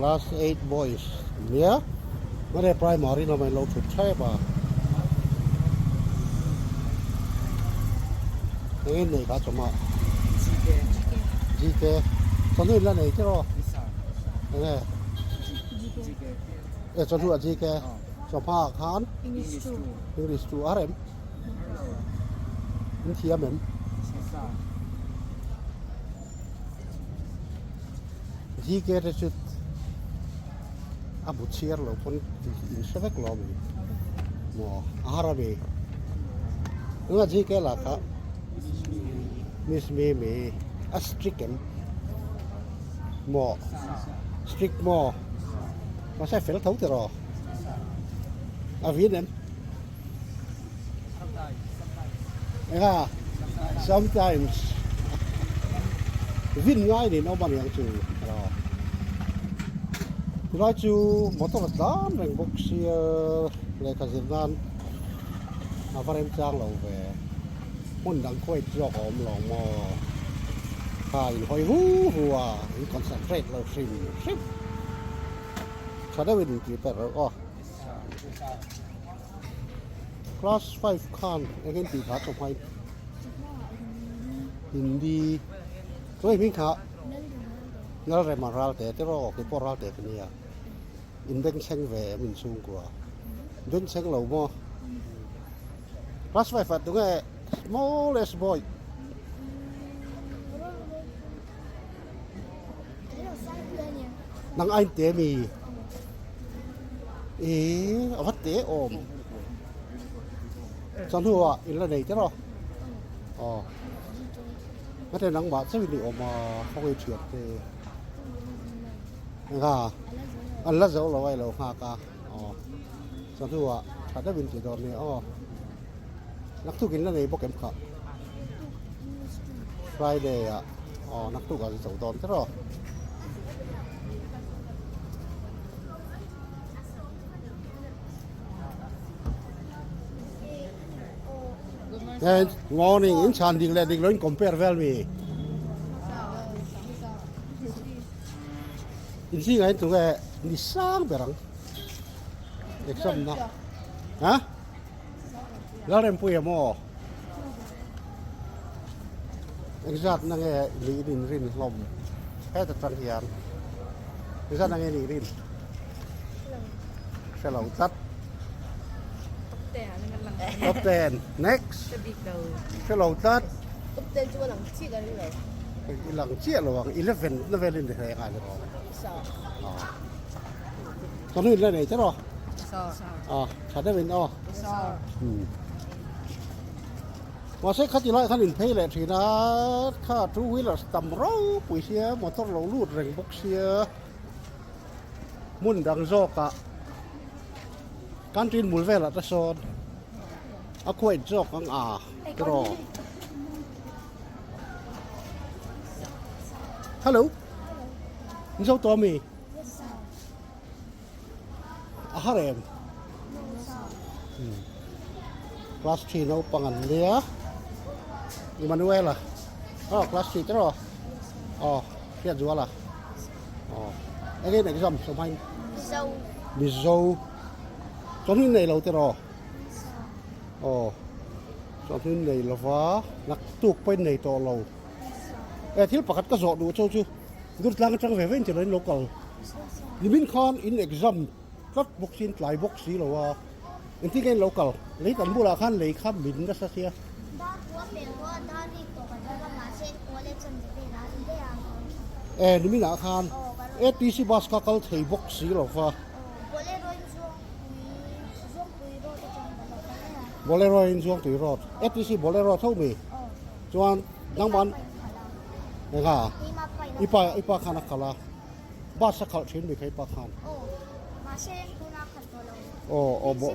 Class 8 boys nia mane primary lamah in lo thut thlep a eng in nei kha chawm a GK chawhnu in la nei tiraw enge e chawhnu ah GK chawhma ah khan English 2 a rem in thiam em. GK te chu a bu chhiar lo pawn in hre vek lo a mi maw a har a mi tunah GK lah kha Miss Mimi a strict em maw strict maw mahse a fel tho tiraw a vin em. Eng a? Sometimes vin ngai niin a awm a niang chu alo. Tilai chu motor a tlan reng bawk sia lehkha zir nan a va remchang lo ve. Hmun dang khuai zawk a awm lo maw? Kha inhawi hu hu a, in concentrate lo hrim hrim. Tha deuhin intih per reuh aw. Class 5 khan eng in tih kha chaw hmai Hindi chuai hming kha Lalrema Ralte te rawh kei pawh Ralte ka nia in bengchheng ve em inchhungkua bengchheng lo maw Class 5 ah tunge smallest boy Nang ain te mi e a va te awm chuan hnuah in la nei te rawh aw hmate nangmah chauhin ni awm a khawngaih thian te engha an la zo lo a i lo nghak a aw chuan hnuah tha deuhin ti dawn nia aw. Naktuk in la nei bawk em kha? Friday ah aw naktuk ah chu chho dawn tiraw? Good morning in chhan dik leh dik lo in compare vel mi in zingah in tunge ni sang ber ang exam na ha Lalrempuia maw? Engzat na nge nih in inrin hlawm heta tang hian engzat na nge nih rin hre lo tlat Top 10 ah nang lang. Top 10 next hre lo tlat Top 10 chu a lang chiah ka ring lo. I lang chiah lo ang 11 na velin ri hreng a ni rawh. Sa. Ka nu in la nei te rawh. A tha deuh in aw. Mahse khati lai khan in phei leh thin a kha two wheelers tam ropui sia motor lo lut reng bawk sia hmun dang zawk ah canteen bul velah te sawn a khuaih zawk ang a tiraw. Hello Mizo tawh ami? A har em? Class 3 naupang an nia. Emmanuela. Oh, class 3 te rawh. Oh, hriat zuala. Oh. Again exam somhain. Mizo. Mizo. Chawhnu nei lo te rawh. Oh. Chawhnu nei lova, naktuk pawhin nei tawh lo. E thil pakhat ka zawh duh chu chu Durtlang atang ve ve in tilo in lo kal. Nimin khan in exam tlat bawk si in tlai bawk si lo a, engtin nge in lo kal? Lei kan bulah khan lei kha min nasa sia. E nimin ah khan ATC bus kha kal thei bawk si lo va. Bolero in Zuangtui road, ATC Bolero tho mi chuan nangman Engah? I pa i pa khan a khalh a, bus a khalh thin mi kha i pa khan. Aw aw bo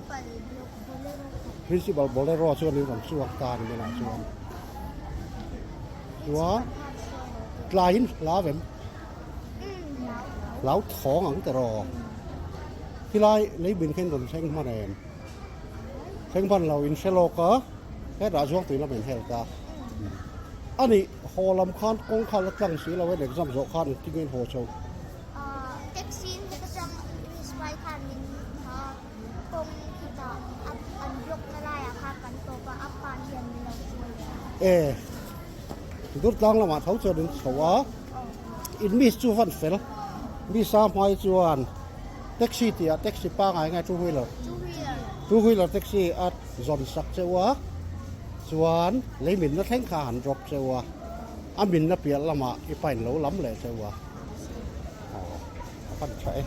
Principal Bolero chuan in rawn chhuak ta a ni menah chuan. Chuan tlaiin hlau em? Hlau thawng ang tiraw? Khilai leibin kha in rawn thleng hman em? Thleng hman lo in hre lawk a, hetah zuang tui lam in hel ta. A nih, haw lam khan kawng kha la tlang si lo en exam zawh khan engtin nge in haw chho? Taxi in min kha kawng khitah an block na laiah khan kan tawp a, a pa hian min lo hruai leh a. E, Durtlang lamah tho chuan in chho a, in miss chu van fel, miss a hmai chuan taxi tih ah taxi pangai nge two wheeler, two wheeler taxi a zawn sak cheu a, chuan lei minna thleng kha a han drop cheu a, a minna piah lamah i pain lo lam leh cheu a. Aw a pan tha e.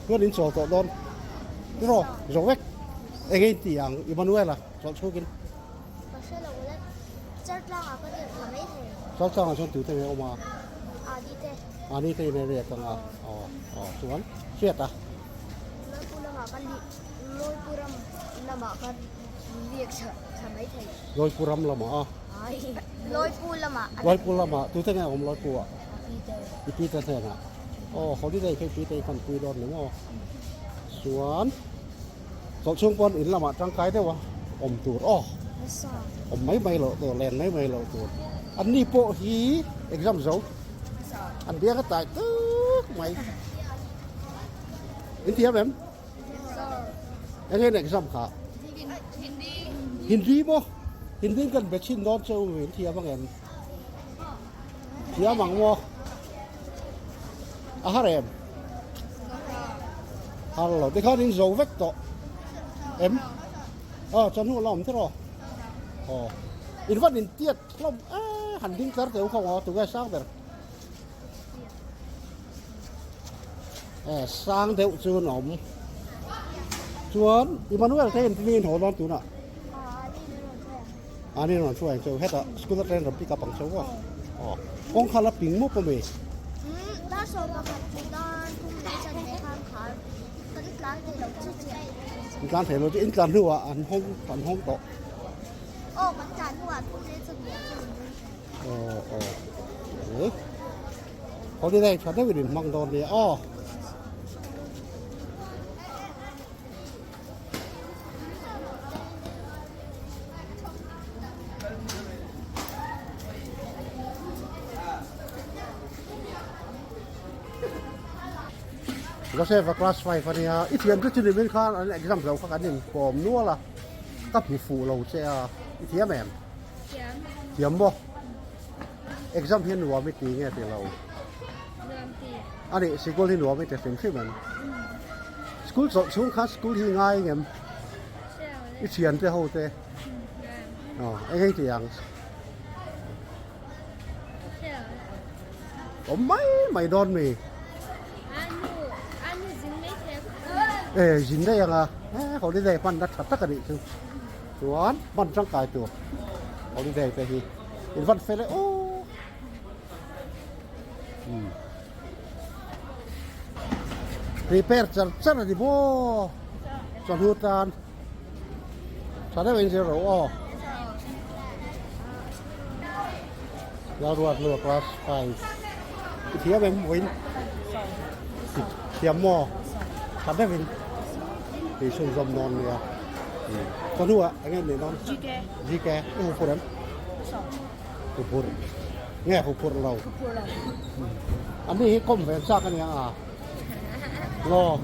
Chuan in chawl tawh dawn. Tiraw zo vek. Eng in ti ang Emmanuel-a chawlh chhukin. Ka hre lo le. Chaltlangah ka riak thla mai thei. Chaltlangah chuan tute nge awm a? Ani te. Ani te in a riak ang a. Aw aw chuan hriat a. Lawipur lamah ka li Lawipur ram lamah ka riak thla mai thei. Lawipur ram lamah a. Ai Lawipur lamah. Lawipur lamah tute nge awm Lawipur ah? Peter. I Peter hnenah. Aw holiday kha i Peter i hmanpui dawn ni maw? Chuan chawlh chhung pawn in lamah tangkai deuh a awm tur aw. Awm mai mai loh tur, len mai mai loh tur. An ni pawh hi exam zo. An biang a tai tuk mai. In thiam em? Eng nge exam kha? Hindi. Hindi maw? Hindi in kan be chhin dawn che u in thiam ang em? Thiam ang maw? A har em? Har lo. Tikhan in zo vek tawh em? Aw chuan hnu a la awm tiraw? Aw. In van in tiat hlawm e han ding tlar teu kha aw tunge sang ber? E sang deuh chu an awm. Chuan Emmanuel te in tin haw dawn tunah. Ani rawn hruai ang cheu hetah school atangin rawn pick up ang cheu a aw kawng kha la ping mup ami. Umm dar sawm pakhat chu dan thum leh chan ve khan khar kan tlan thei lo chu chiah. In tlan thei lo chu in tlan hnuah an hawng an hawng tawh. Aw kan tlan hnuah thum leh chan ve chu an hawng tawh. Aw aw eh holiday tha deuhin in hmang dawn nia aw. Joseph a class 5 ania i thiam chu chini min khan an exam zo kha kan in kawm nual a ka hmu fuh lo che a i thiam em thiam maw exam hi nuam i ti nge ti lo ani sikul hi nuam i ti hrim hrim em School chawlh chhung khan school hi ngai ngem i thian te ho te aw eng eng tih ang awm mai mai dawn mi e zin daih ang a e holiday hman na tha tak a nih chu chuan hman tangkai tur holiday te hi in van fel e aw Prepare char char a ni maw chawhnu tan tha deuh in zir rawh aw Lalruathlua class 5 i thiam em vawiin thiam maw tha deuh in tih chhunzawm dawn nia chawhnu ah eng nge nih dawn GK i hmu phur em Huphurh nge huphurh lo? Huphurh lo. An ni hi kawm ve chak a nia a. Law.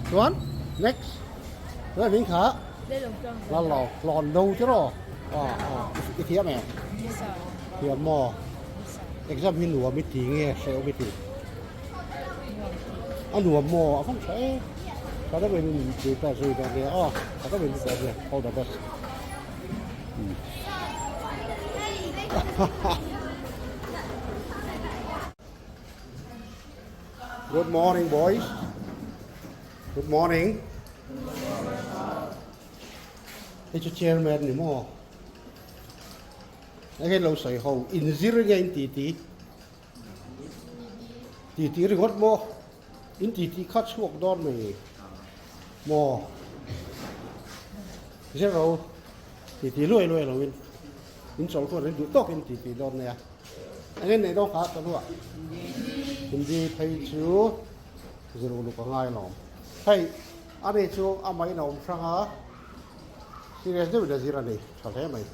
Chuan next. Chuan min kha. La lo hlawn do chu ro. A a i thiam em? Thiam maw? Exam hi nuam i ti nge hreh awm i ti? A nuam maw? A van tha e. Tha deuhin in prepare zui dawn nia aw. Tha deuhin prepare zui. All the best. Good morning, boys. Good morning. Hei chu chairman ni maw? Hei lo sawi ho inzir nge in titi? Titi ringawt maw? In titi kha chhuak dawn mai maw? Zero titi luai luai lo in in chawlh chuan in duh tawk in titi dawn nia. Eng nge neih dawn kha ka hnuah? Hindi phei chu zir uluk a ngai alawm. Hei ani chu amah in a awm hrang a, serious deuhin a zir a ni tha hle mai.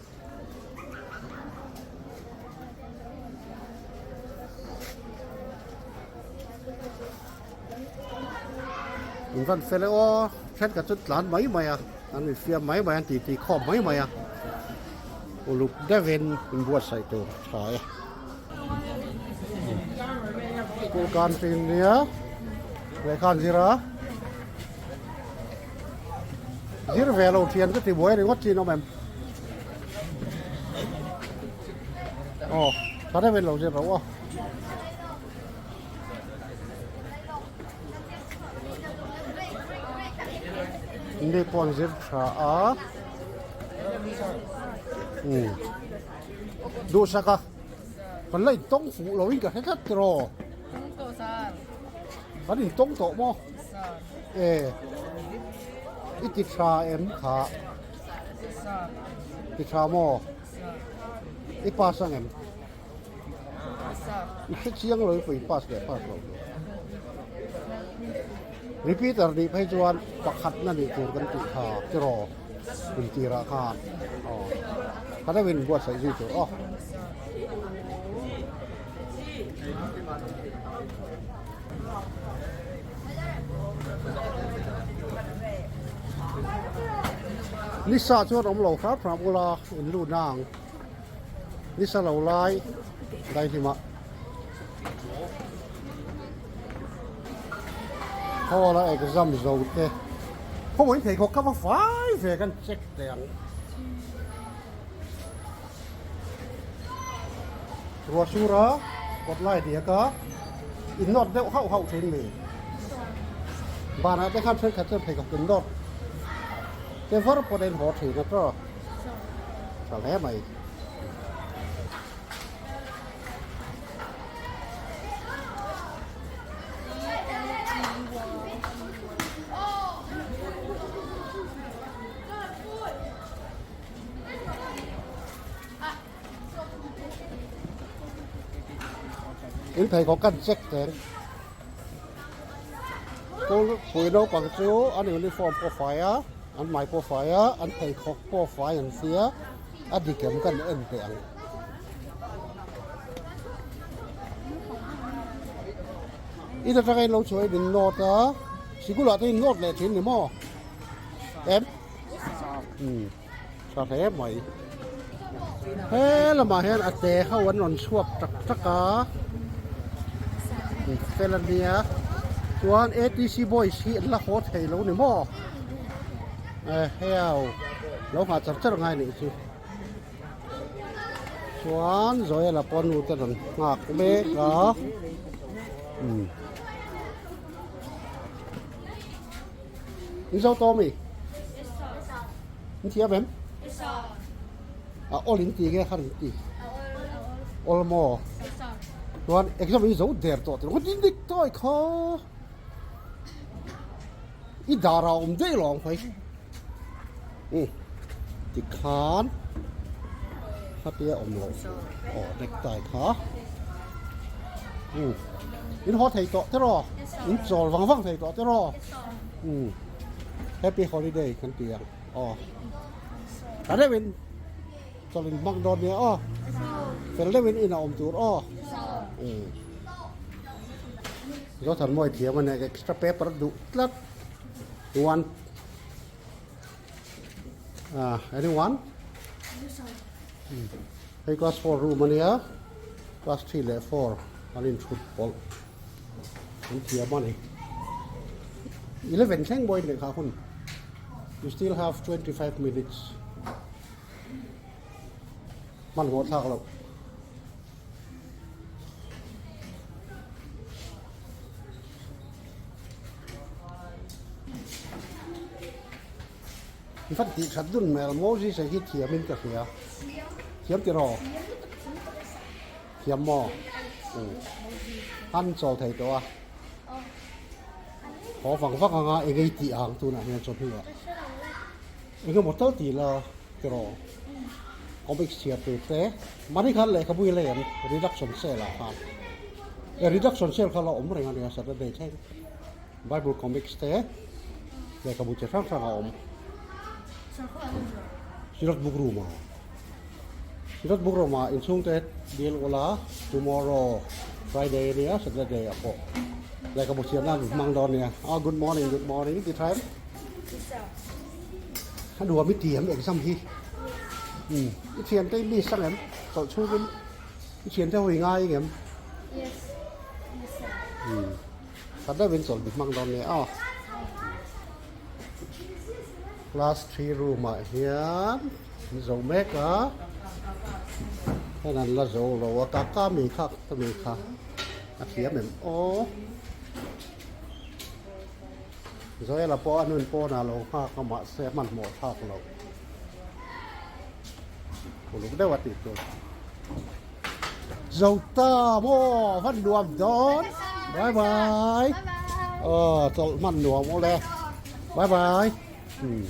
In van fel e aw, thenkhat chu tlan mai mai a, an infiam mai mai a, an titi khawm mai mai a, uluk deuhin inbuatsaih tur tha e. School canteen nia lehkha an zir a, zir ve lo thian ka ti buai ringawt chin awm em? Aw, tha deuhin lo zir ro aw. Ni pawh an zir tha a umm duhsak a kan la intawng fuh lo in ka hre tlat tiraw kan intawng tawh maw e i ti tha em kha ti tha maw i pass ang em. I hre chiang lo i pui pass leh pass lo tur. Repeater nih phei chuan pakhat na nih tur kan tih kha tiraw kum tirah khan aw kha deuhin buatsaih zui tur aw. Nisa chuan awm lo hram hram ula in lut na ang. Nisa lo lai daihlimah hall a exam zo te khawngaih pheikhawk ka va fai ve kan check teh ang. Ruah sur a kawt lai diak a in nawt deuh hauh hauh thin mi banah te khan thenkhat chuan pheikhawk in nawt te var pawh a in haw thin a tawk. Tha hle mai. In pheikhawk kan check teng. Pui naupang chu an uniform pawh fai a. An hmai pawh fai a, an pheikhawk pawh fai an sia, a dik em kan en teh ang. In atanga in lo chhuah in in nawt a, sikul ah te in nawt leh thin ni maw? Em? Umm tha hle mai. He lamah hian a te ho an rawn chhuak tak tak a, fel a nia chuan atc boys hi an la haw thei lo ni maw? Eheu lo nghah char char ngai nih chu chuan Joel-a pawh nu te rawn nghak mek a umm in zo tawh ami in thiam em a awl in ti nge har in ti awl maw chuan exam in zo der tawh tih dik tawi kha. I dar a awm daih lo ang phei umm tikhan khatia awm loh aw necktie kha umm in haw thei tawh tiraw in chawl vang vang thei tawh tiraw umm happy holiday kan ti ang aw ta deuhin chawlh in hmang dawn nia aw fel deuhin in a awm tur aw umm. Zothanmawi thiam a nia extra paper duh tlat one ah anyone hei class four room a nia class three leh four an inthut pawlh an thiam a ni eleven thleng pawhin lehkha hun you still have 25 minutes hmanhmawh thlak loh. I fan tih that dun hmel Moses a hi thiam in ka hria thiam tiraw thiam maw han chawl thei tawh a haw vang vang anga eng ei tih ang tunah hian chawhnu ah engemaw tal tih la. Tiraw comics chhiar tur te mahni khan lehkhabu hi lei an reduction sale ah khan e reduction sale kha la awm reng a nia Saturday thleng bible comics te lehkhabu chi hrang hrang a awm Sirat book room ah Sirat book room ah inchhung te dil ula tomorrow Friday ania Saturday ah pawh. Lehkhabu chhiar nan hmang dawn nia. Aw good morning good morning ti tha em? A nuam i ti em exam hi? Umm i thiante i miss ang em? Chawlh chhungin i thiante ho i ngai ang em? Umm khat deuhin chawlh bi hmang dawn nia aw. Class 3 room ah hian an zo mek a heng an la zo lo a kaka mi kha ka mi kha a thiam em aw Zoela pawh a nun pawnah lo nghak a mahse a hmanhmawh thlak loh uluk deuh a tih tur zo ta maw van nuam dawn bye bye aw chawlh hman nuam awle bye bye umm.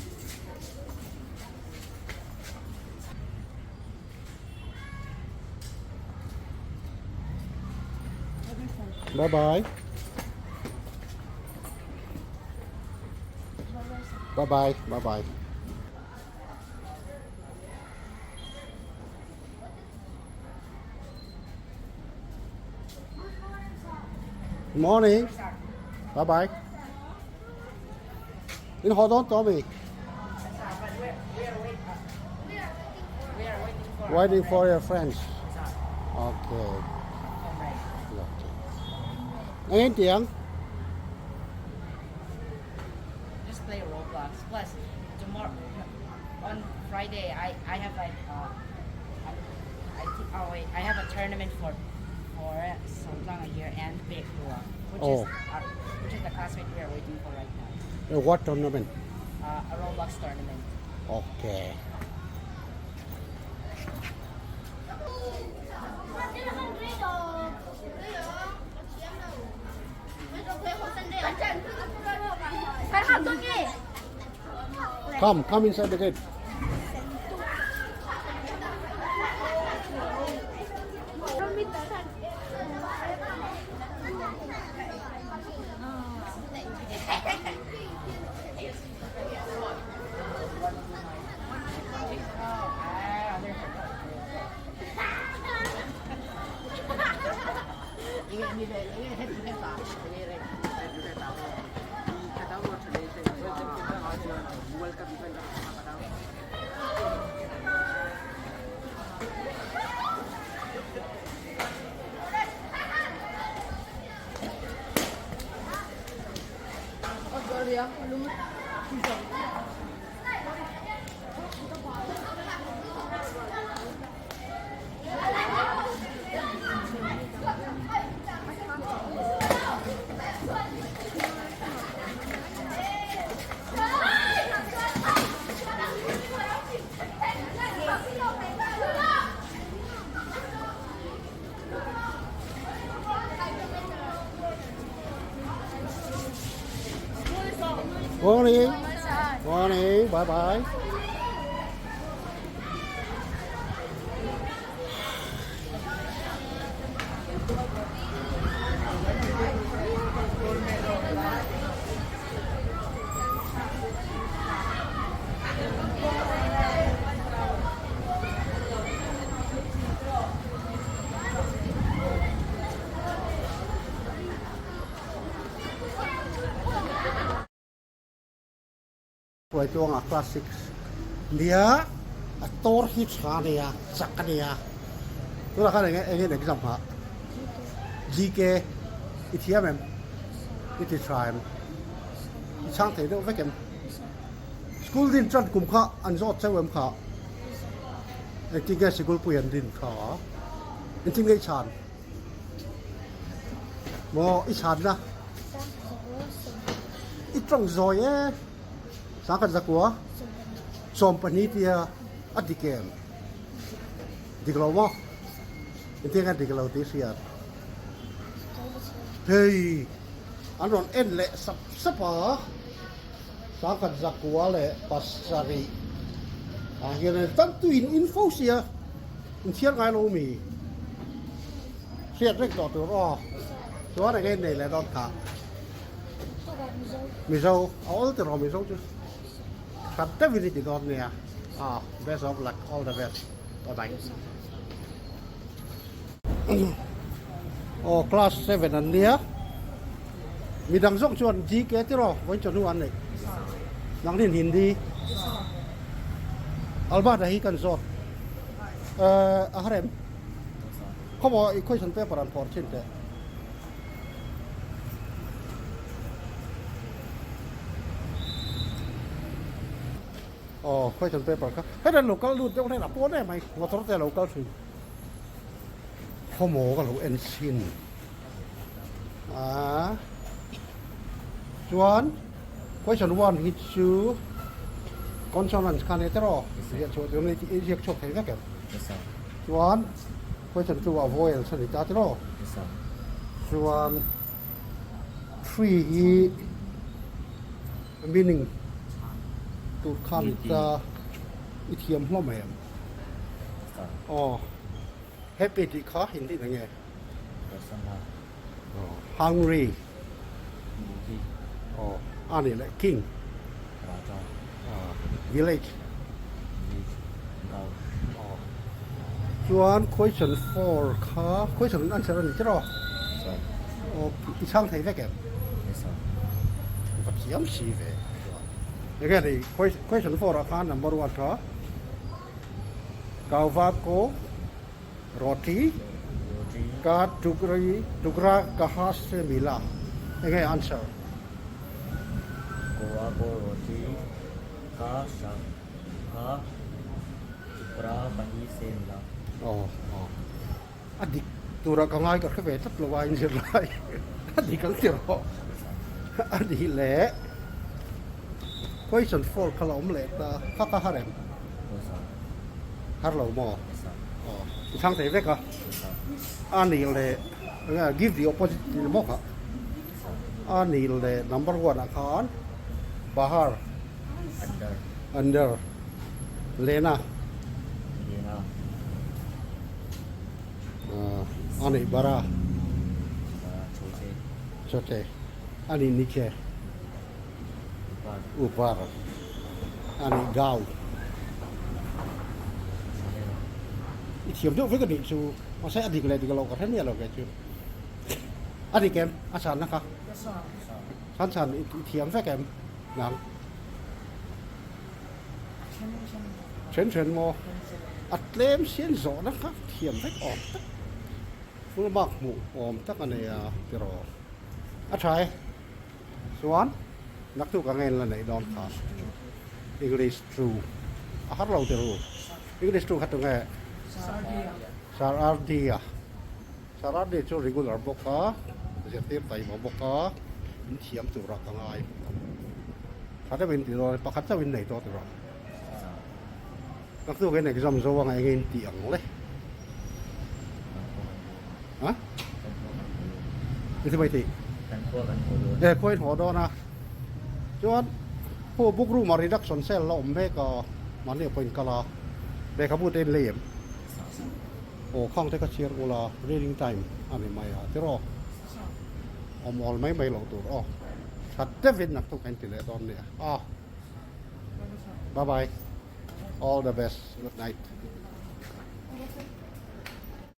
Bye bye. Bye bye. Bye bye. Morning. Bye bye. In haw dawn tawh ami? Waiting for your friends. Okay. Engin tiang? Just play Roblox. Plus, tomorrow on Friday, I I have like uh, I, I think oh wait, I have a tournament for for Songtlang here and Big Hua, which Oh. is our, which is the classmate we are waiting for right now. What tournament? Uh, a Roblox tournament. Okay. Come, come inside the gate. Morning. Morning. Bye bye. Hruaituangah class six nia a tor hi tha a nia chak a nia tunah khan enge enge exam hah GK i thiam em i ti tha em i chhang thei deuh vek em school din tan kum kha an zawt cheu em kha engtin nge sikul pui an din kha engtin nge i chhan maw i chhan na i tawng zawi e sangkhat zakua sawm pahnih tia a dik em dik lo maw engtin nge dik lo tih hriat hei an rawn en leh sap sap a sangkhat zakua leh pasarih ah hian tan tuiin info sia inthiar ngai lo mi. Hriat reng tawh tur aw. Chuan eng nge nei leh dawn kha. Mizo a awl tiraw Mizo chu. Hrat deuhin i ti dawn nia. Ah best of luck all the best. Bye bye. Aw class 7 an nia. Midang zawk chuan GK tiraw vawiin chawhnu an neih. Nangnin Hindi. Albert-a hi kan zawt. A harem. Khawmaw i question paper an phawrh thin teh. Aw question paper kha heta lo kal lut deuh hnenah pawn em mai motor te a lo kal thin. Khawmaw ka lo en chhin a chuan question one hi chu consonants kha nia tiraw ziah chhuah tur i ziak chhuak thei vek em chuan question two ah vowels a ni ta tiraw chuan three hi meaning tur kha a ni ta i thiam hlawm em. Aw happy tih kha hindi na nge? Aw hungry. Aw a nih leh king. Aw village. Aw chuan question 4 kha question answer a ni tiraw? Aw i chhang thei vek em? Va thiam si ve chuan. Enge ni question 4 ah khan number 1 kha Kauva ko roti ka tukri tukra kaha se mila enge answer? Goa ko roti ka ka tukra kahi se mila. Aw aw a dik tura ka ngai ka hre ve tlat lo a inzir lai a dik ang tirh a nih leh question 4 kha la awm leh ta kha kha har em? Har lo maw? Aw i chhang thei vek a a nih leh give the opposite tih maw kha a nih leh number one ah khan bahar under lehna a nih bara chawte a nih niche. Upar a nih gau. I thiam deuh vek a nih chu mahse a dik leh dik lo ka hre miah lo kei chu. A dik em? A chhanna kha? Chhan chhan i thiam vek em nang? Then then maw? A tlem sian zawhna kha thiam vek awm tak. Full mark hmuh awm tak a nei a tiraw. A tha e. Chuan naktuk ang en la neih dawn kha English chu a har lo tir u. English chu kha tunge? Sir RD a. Sir RD chu regular bawk a, zirtir taima bawk a, in thiam turah ka ngai. Tha deuh in ti dawn e, pakhat chauh in nei tawh turah. Naktuk en exam zo anga eng in tih ang le? Ha? Ni mai thei. E khawi in haw dawn a. Chuan khu book room ah reduction sale la awm mek a mahni pawh in kal a. Lehkhabu te in lei em? Aw khang te ka chhiar ula reading time a ni mai a tiraw. Awm awl mai mai loh tur aw. That deuhin naktuk a in ti leh dawn nia. Aw. Bye bye. All the best. Good night.